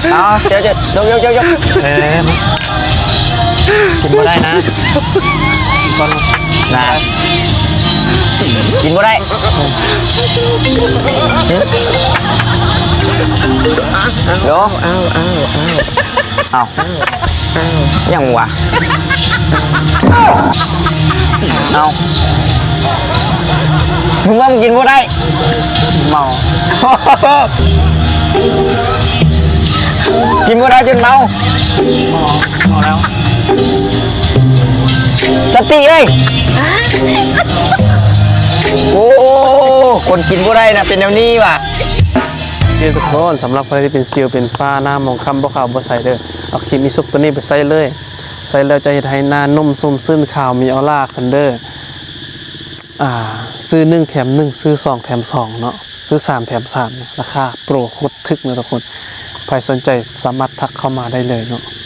ເອົາ ເຈົ້າ ເຈົ້າ ຍົກ ຍົກ ຍົກ ຍົກ ເອີ ກິນບໍ່ໄດ້ນະ ກ່ອນນະ ກິນບໍ່ໄດ້ ໂດ ເອົາ ເອົາ ເອົາ ຫຍັງຫວະ ເອົາ ມຶງວ່າມຶງກິນບໍ່ໄດ້ ເມົາ ກິນບໍ່ໄດ້ຈົນເມົາ ເມົາແລ້ວ ສະຕິເອີຍ ໂອ້ ຄົນກິນບໍ່ໄດ້ນະ ເປັນແນວນີ້ຫວະ ນີ້ທຸກຄົນ ສຳລັບໃຜທີ່ເປັນສິວເປັນຝ້າ ໜ້າໝອງຄ້ຳ ບໍ່ຂາວບໍ່ໃສເດີ ເອົາຄຣີມອີສຸກໂຕນີ້ໄປໃຊ້ເລີຍ ໃຊ້ແລ້ວຈະເຮັດໃຫ້ໜ້ານຸ້ມຊຸ່ມຊື່ນ ຂາວມີອອລາຂຶ້ນເດີ ອ່າ ຊື້ໜຶ່ງແຖມໜຶ່ງ ຊື້ສອງແຖມສອງເນາະ ຊື້ສາມແຖມສາມ ລາຄາໂປຣໂຄດຖືກເນາະທຸກຄົນ ໃຜສົນໃຈສາມາດທັກເຂົ້າມາໄດ້ເລີຍເນາະ.